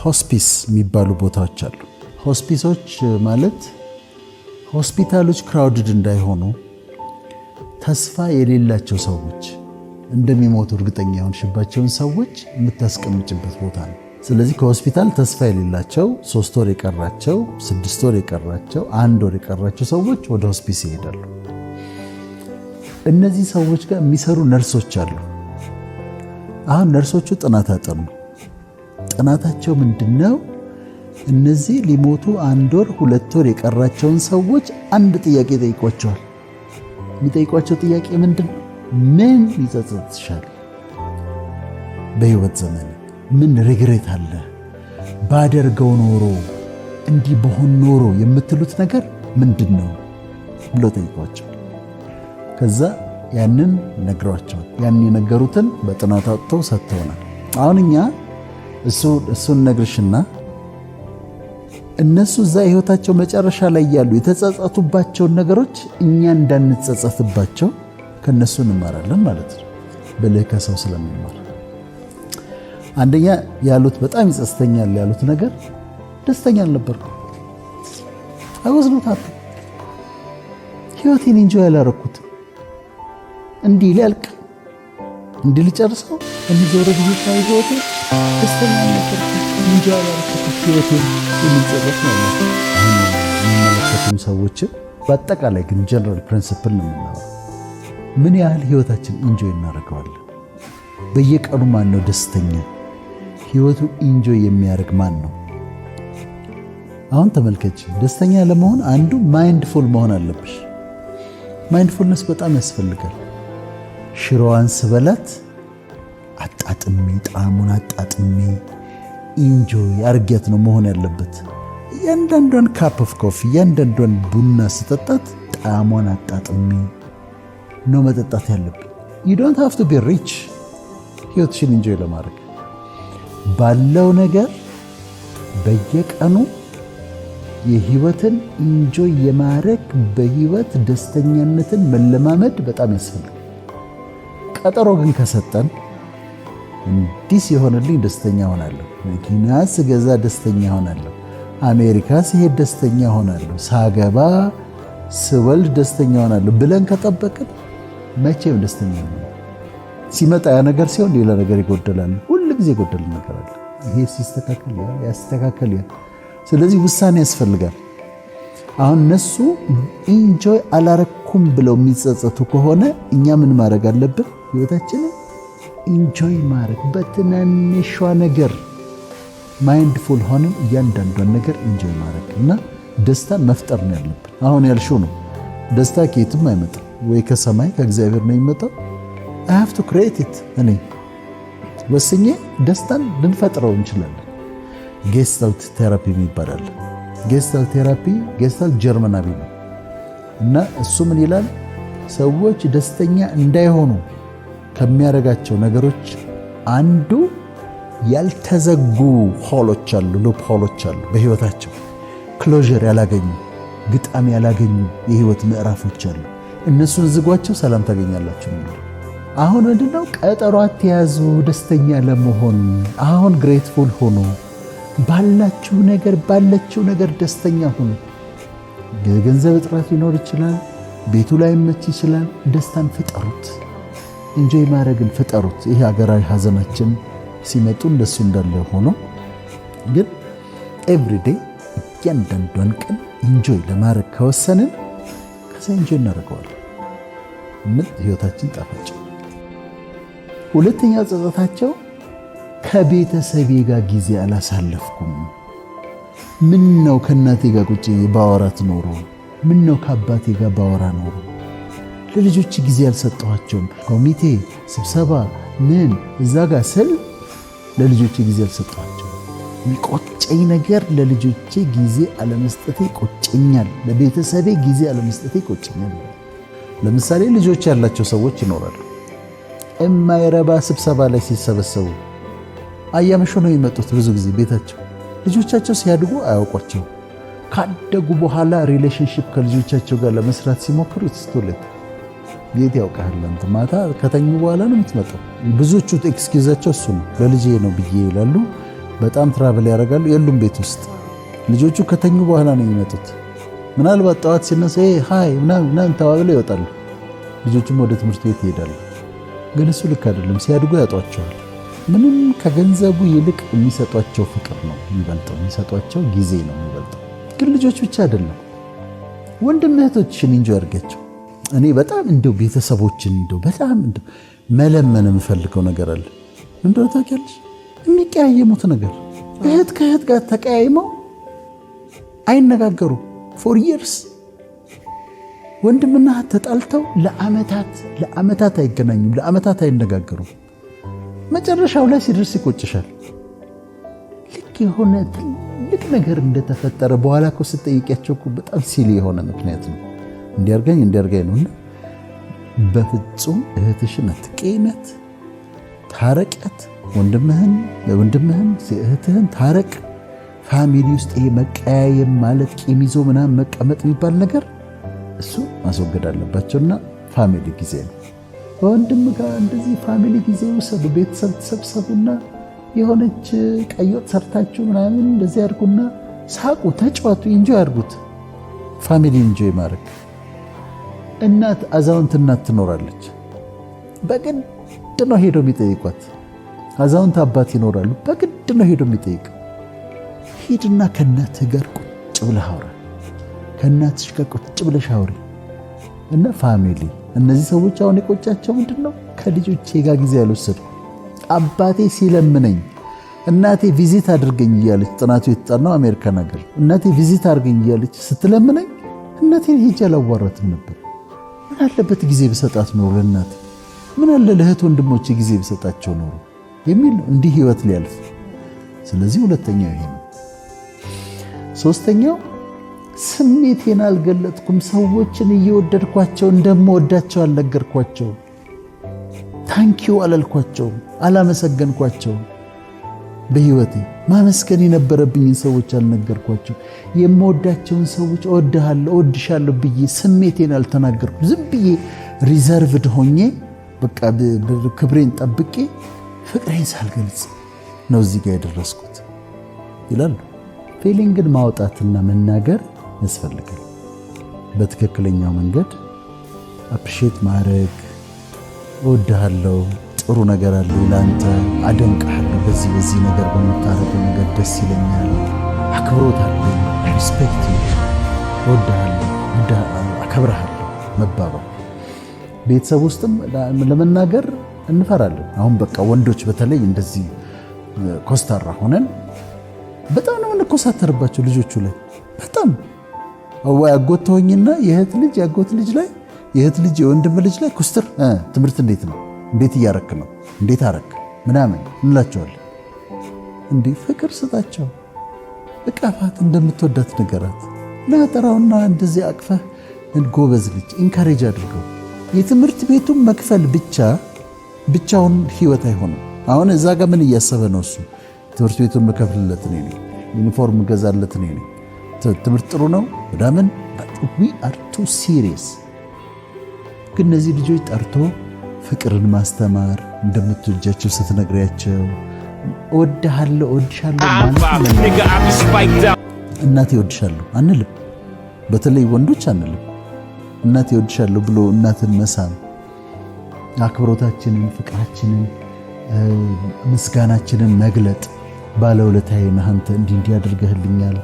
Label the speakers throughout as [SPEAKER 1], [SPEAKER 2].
[SPEAKER 1] Hospice የሚባሉ ቦታዎች አሉ። Hospice ኦች ማለት ሆስፒታሎች crowded እንዳይሆኑ፣ ተስፋ የሌላቸው ሰዎች፣ እንደሚሞቱ እርግጠኛ የሆንሽባቸውን ሰዎች የምታስቀምጭበት ቦታ ነው። ስለዚህ ከሆስፒታል ተስፋ የሌላቸው፣ 3 ወር የቀራቸው፣ 6 ወር የቀራቸው፣ አንድ ወር የቀራቸው ሰዎች ወደ hospice ይሄዳሉ። እነዚህ ሰዎች ጋር የሚሰሩ ነርሶች አሉ። አሁን ነርሶቹ ጥናት አጠኑ። ጥናታቸው ምንድነው? እነዚህ ሊሞቱ አንድ ወር 2 ወር የቀራቸውን ሰዎች አንድ ጥያቄ ጠይቋቸዋል። የሚጠይቋቸው ጥያቄ ምንድን ነው? ምን ይጸጽትሻል? በህይወት ዘመን ምን regret አለ? ባደርገው ኖሮ፣ እንዲህ በሆን ኖሮ የምትሉት ነገር ምንድን ነው ብሎ ጠይቋቸው። ከዛ ያንን ነግሯቸዋል። ያን የነገሩትን በጥናት አውጥተው ሰጥተውናል። አሁን እኛ እሱን ነግርሽና እነሱ እዛ የህይወታቸው መጨረሻ ላይ ያሉ የተጸጸቱባቸውን ነገሮች እኛ እንዳንጸጸትባቸው ከነሱ እንማራለን ማለት ነው። ብልህ ከሰው ስለሚማር። አንደኛ ያሉት፣ በጣም ይጸጽተኛል ያሉት ነገር ደስተኛ አልነበርኩም። I was not happy። ህይወቴን enjoy ያላረኩት፣ እንዲህ ሊያልቅ፣ እንዲህ ሊጨርሰው የሚዞረ ጊዜ ሳይ ህይወቴ ደስተኛ አልነበርኩም፣ enjoy ያላረኩት ህይወቴን የሚል ጸጸት ነው ያላቸው። አሁን የሚመለከቱን ሰዎችም በአጠቃላይ ግን general principle ነው የምናወራው። ምን ያህል ህይወታችን enjoy እናደርገዋለን? በየቀኑ ማን ነው ደስተኛ? ህይወቱ enjoy የሚያደርግ ማን ነው? አሁን ተመልከች፣ ደስተኛ ለመሆን አንዱ mindful መሆን አለብሽ። Mindfulness በጣም ያስፈልጋል። ሽሮዋን ስበላት አጣጥሜ፣ ጣዕሙን አጣጥሜ፣ enjoy አርጊያት ነው መሆን ያለበት። እያንዳንዷን cup of coffee፣ እያንዳንዷን ቡና ስጠጣት ጣዕሟን አጣጥሜ ነው መጠጣት ያለብኝ። You don't have to be rich ህይወትሽን enjoy ለማድረግ። ባለው ነገር በየቀኑ የህይወትን enjoy የማድረግ፣ በህይወት ደስተኛነትን መለማመድ በጣም ያስፈልጋል። ቀጠሮ ግን ከሰጠን፣ እንዲህ ሲሆንልኝ ደስተኛ ሆናለሁ፣ መኪና ስገዛ ደስተኛ ሆናለሁ፣ አሜሪካ ስሄድ ደስተኛ ሆናለሁ፣ ሳገባ፣ ስወልድ ደስተኛ ሆናለሁ ብለን ከጠበቅን መቼም ደስተኛ አንሆንም። ሲመጣ ያ ነገር ሲሆን ሌላ ነገር ይጎደላል። ሁል ጊዜ የጎደለ ነገር አለ። ይሄ ሲስተካከል ያ ያስተካከል ያ። ስለዚህ ውሳኔ ያስፈልጋል። አሁን እነሱ enjoy አላረኩም ብለው የሚጸጸቱ ከሆነ እኛ ምን ማድረግ አለብን? ህይወታችንን enjoy ማድረግ፣ በትናንሿ ነገር mindful ሆነን እያንዳንዷን ነገር enjoy ማድረግ እና ደስታን መፍጠር ነው ያለብን። አሁን ያልሽው ነው። ደስታ ከየትም አይመጣም፣ ወይ ከሰማይ ከእግዚአብሔር ነው የሚመጣው። I have to create it። እኔ ወስኜ ደስታን ልንፈጥረው እንችላለን። Gestalt therapy የሚባል አለ። Gestalt therapy፣ Gestalt ጀርመናዊ ነው እና እሱ ምን ይላል? ሰዎች ደስተኛ እንዳይሆኑ ከሚያደርጋቸው ነገሮች አንዱ ያልተዘጉ hole ኦች አሉ፣ loophole ኦች አሉ፣ በህይወታቸው closure ያላገኙ፣ ግጣም ያላገኙ የህይወት ምዕራፎች አሉ። እነሱን ዝጓቸው፣ ሰላም ታገኛላችሁ። አሁን ምንድነው? ቀጠሮ አትያዙ ደስተኛ ለመሆን። አሁን grateful ሁኑ። ባላችሁ ነገር፣ ባለችው ነገር ደስተኛ ሁኑ። የገንዘብ እጥረት ሊኖር ይችላል። ቤቱ ላይመች ይችላል። ደስታን ፍጠሩት። Enjoy ማድረግን ፍጠሩት። ይሄ ሀገራዊ ሀዘናችን ሲመጡ እንደሱ እንዳለ ሆኖ ግን everyday እያንዳንዷን ቀን enjoy ለማድረግ ከወሰንን ከዛ enjoy እናደርገዋለን። ምን ህይወታችን ጣፋጭ። ሁለተኛው ጸጸታቸው ከቤተሰቤ ጋር ጊዜ አላሳለፍኩም። ምን ነው ከእናቴ ጋር ቁጭ ባወራት ኖሮ፣ ምን ነው ከአባቴ ጋር ባወራ ኖሮ፣ ለልጆች ጊዜ አልሰጠኋቸውም። ኮሚቴ ስብሰባ ምን እዛ ጋር ስል ለልጆቼ ጊዜ አልሰጠኋቸውም። የሚቆጨኝ ነገር ለልጆቼ ጊዜ አለመስጠቴ ይቆጨኛል። ለቤተሰቤ ጊዜ አለመስጠቴ ይቆጨኛል። ለምሳሌ ልጆች ያላቸው ሰዎች ይኖራሉ። የማይረባ ስብሰባ ላይ ሲሰበሰቡ አያመሹ ነው የሚመጡት። ብዙ ጊዜ ቤታቸው ልጆቻቸው ሲያድጉ አያውቋቸው። ካደጉ በኋላ relationship ከልጆቻቸው ጋር ለመስራት ሲሞክሩ it's too late። የት ያውቃል? አንተ ማታ ከተኙ በኋላ ነው የምትመጣው። ብዙዎቹ excuse ኣቸው እሱ ነው። ለልጄ ነው ብዬ ይላሉ። በጣም travel ያደርጋሉ። የሉም ቤት ውስጥ። ልጆቹ ከተኙ በኋላ ነው የሚመጡት። ምናልባት ጠዋት ሲነሱ hi ምናምን ምናምን ተባብለው ይወጣሉ። ልጆቹም ወደ ትምህርት ቤት ይሄዳሉ። ግን እሱ ልክ አይደለም። ሲያድጉ ያጧቸዋል። ምንም ከገንዘቡ ይልቅ የሚሰጧቸው ፍቅር ነው የሚበልጠው፣ የሚሰጧቸው ጊዜ ነው የሚበልጠው። ግን ልጆች ብቻ አይደለም፣ ወንድም እህቶችሽን enjoy አድርጊያቸው። እኔ በጣም እንደው ቤተሰቦችን እንደው በጣም እንደው መለመን የምፈልገው ነገር አለ። እንደው ታውቂያለሽ፣ የሚቀያየሙት ነገር፣ እህት ከእህት ጋር ተቀያይመው አይነጋገሩ for years። ወንድምና እህት ተጣልተው ለዓመታት ለዓመታት አይገናኙም፣ ለዓመታት አይነጋገሩም። መጨረሻው ላይ ሲደርስ ይቆጭሻል። ልክ የሆነ ትልቅ ነገር እንደተፈጠረ በኋላ እኮ ስትጠይቂያቸው እኮ በጣም silly የሆነ ምክንያት ነው፣ እንዲያርገኝ እንዲያርገኝ ነው። እና በፍጹም እህትሽን አትቀይሚያት፣ ታረቂያት። ወንድምህን እህትህን ታረቅ። Family ውስጥ ይሄ መቀያየም ማለት ቂም ይዞ ምናምን መቀመጥ የሚባል ነገር እሱ ማስወገድ አለባቸውና family ጊዜ ነው። ከወንድም ጋር እንደዚህ family ጊዜ ውሰዱ። ቤተሰብ ተሰብሰቡና የሆነች ቀይ ወጥ ሰርታችሁ ምናምን እንደዚህ አድርጉና ሳቁ፣ ተጫወቱ፣ enjoy አድርጉት። Family enjoy ማድረግ። እናት፣ አዛውንት እናት ትኖራለች። በግድ ነው ሄዶ የሚጠይቋት። አዛውንት አባት ይኖራሉ። በግድ ነው ሄዶ የሚጠይቅ። ሂድና ከእናትህ ጋር ቁጭ ብለህ አውራ። ከእናትሽ ጋር ቁጭ ብለሽ አውሪ። እና family፣ እነዚህ ሰዎች አሁን የቆጫቸው ምንድን ነው? ከልጆቼ ጋር ጊዜ አልወሰድኩም። አባቴ ሲለምነኝ፣ እናቴ visit አድርገኝ እያለች፣ ጥናቱ የተጠናው አሜሪካን ሀገር፣ እናቴ visit አድርገኝ እያለች ስትለምነኝ እናቴን ሄጄ አላዋራትም ነበር። ምን አለበት ጊዜ ብሰጣት ኖሮ ለእናቴ፣ ምን አለ ለእህት ወንድሞቼ ጊዜ ብሰጣቸው ኖሮ የሚል ነው እንዲህ ህይወት ሊያልፍ። ስለዚህ ሁለተኛው ይሄ ነው። ሶስተኛው ስሜቴን አልገለጥኩም። ሰዎችን እየወደድኳቸው እንደምወዳቸው አልነገርኳቸውም። Thank you አላልኳቸውም፣ አላመሰገንኳቸውም። በህይወቴ ማመስገን የነበረብኝን ሰዎች አልነገርኳቸው። የምወዳቸውን ሰዎች እወድሃለሁ፣ እወድሻለሁ ብዬ ስሜቴን አልተናገርኩም። ዝም ብዬ reserved ሆኜ፣ በቃ ክብሬን ጠብቄ፣ ፍቅሬን ሳልገልጽ ነው እዚህ ጋር የደረስኩት ይላሉ። Feeling ን ማውጣትና መናገር ያስፈልጋል። በትክክለኛው መንገድ appreciate ማድረግ፣ እወድሃለሁ፣ ጥሩ ነገር አለ ለአንተ፣ አደንቅሃለሁ፣ በዚህ በዚህ ነገር በምታደርገው ነገር ደስ ይለኛል፣ አክብሮት አለኝ፣ respect፣ እወድሃለሁ፣ አከብርሃለሁ መባባል። ቤተሰብ ውስጥም ለመናገር እንፈራለን። አሁን በቃ ወንዶች በተለይ እንደዚህ ኮስታራ ሆነን በጣም ነው የምንኮሳተርባቸው ልጆቹ ላይ። በጣም ወይ አጎት ተሆኝና የእህት ልጅ፣ የአጎት ልጅ ላይ፣ የእህት ልጅ፣ የወንድም ልጅ ላይ ኩስትር፣ ትምህርት እንዴት ነው፣ እንዴት እያረክ ነው፣ እንዴት አረክ ምናምን እንላቸዋለን። እንዲህ ፍቅር ስጣቸው፣ እቀፋት፣ እንደምትወዳት ንገራት። ናጠራውና እንደዚህ አቅፈህ ጎበዝ ልጅ encourage አድርገው። የትምህርት ቤቱን መክፈል ብቻ ብቻውን ህይወት አይሆንም። አሁን እዛ ጋር ምን እያሰበ ነው እሱ? ትምህርት ቤቱን መከፍልለት እኔ ነኝ፣ ዩኒፎርም ገዛለት እኔ ነኝ፣ ትምህርት ጥሩ ነው ምናምን፣ we are too serious። ግን እነዚህ ልጆች ጠርቶ ፍቅርን ማስተማር፣ እንደምትወጃቸው ስትነግሪያቸው፣ እወድሃለሁ፣ እወድሻለሁ ማለት፣ እናቴ እወድሻለሁ አንልም። በተለይ ወንዶች አንልም። እናቴ እወድሻለሁ ብሎ እናትን መሳም፣ አክብሮታችንን፣ ፍቅራችንን፣ ምስጋናችንን መግለጥ፣ ባለውለታዬ ነህ አንተ፣ እንዲህ እንዲህ አድርገህልኛል፣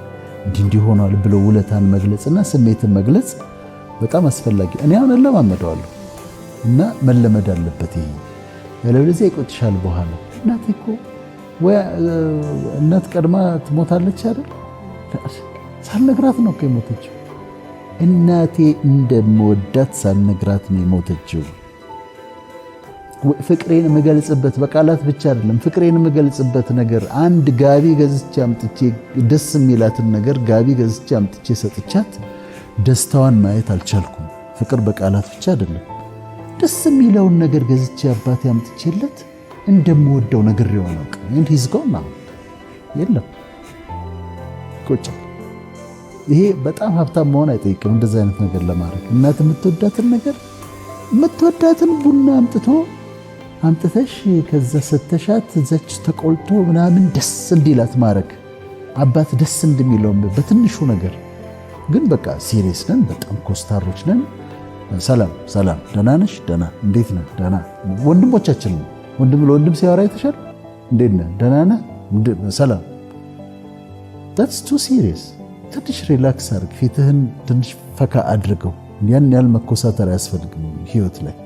[SPEAKER 1] እንዲህ እንዲህ ሆኗል ብሎ ውለታን መግለጽና ስሜትን መግለጽ በጣም አስፈላጊ። እኔ አሁን እለማመደዋለሁ እና መለመድ አለበት ይሄ። ያለበለዚያ ይቆጭሻል በኋላ። እናቴ እኮ፣ ወይ እናት ቀድማ ትሞታለች አይደል? ሳልነግራት ነው እኮ የሞተችው። እናቴ እንደምወዳት ሳልነግራት ነው የሞተችው። ፍቅሬን የምገልጽበት በቃላት ብቻ አይደለም። ፍቅሬን የምገልጽበት ነገር አንድ ጋቢ ገዝቼ አምጥቼ፣ ደስ የሚላትን ነገር ጋቢ ገዝቼ አምጥቼ ሰጥቻት ደስታዋን ማየት አልቻልኩም። ፍቅር በቃላት ብቻ አይደለም። ደስ የሚለውን ነገር ገዝቼ አባቴ አምጥቼለት እንደምወደው ነግሬው አላውቅም። And he's gone now፣ የለም፣ ይቆጫል። ይሄ በጣም ሀብታም መሆን አይጠይቅም። እንደዚህ አይነት ነገር ለማድረግ እናት የምትወዳትን ነገር፣ የምትወዳትን ቡና አምጥቶ አምጥተሽ ከዛ ሰተሻት እዛች ተቆልቶ ምናምን ደስ እንዲላት ማድረግ፣ አባት ደስ እንደሚለው በትንሹ ነገር። ግን በቃ serious ነን፣ በጣም ኮስታሮች ነን። ሰላም ሰላም፣ ደህና ነሽ? ደህና። እንዴት ነህ? ደህና። ወንድሞቻችን ነው። ወንድም ለወንድም ሲያወራ የተሻለ እንዴት ነህ? ደህና ነህ? ሰላም። That's too serious። ትንሽ relax አድርግ፣ ፊትህን ትንሽ ፈካ አድርገው። ያን ያህል መኮሳተር አያስፈልግም ህይወት ላይ።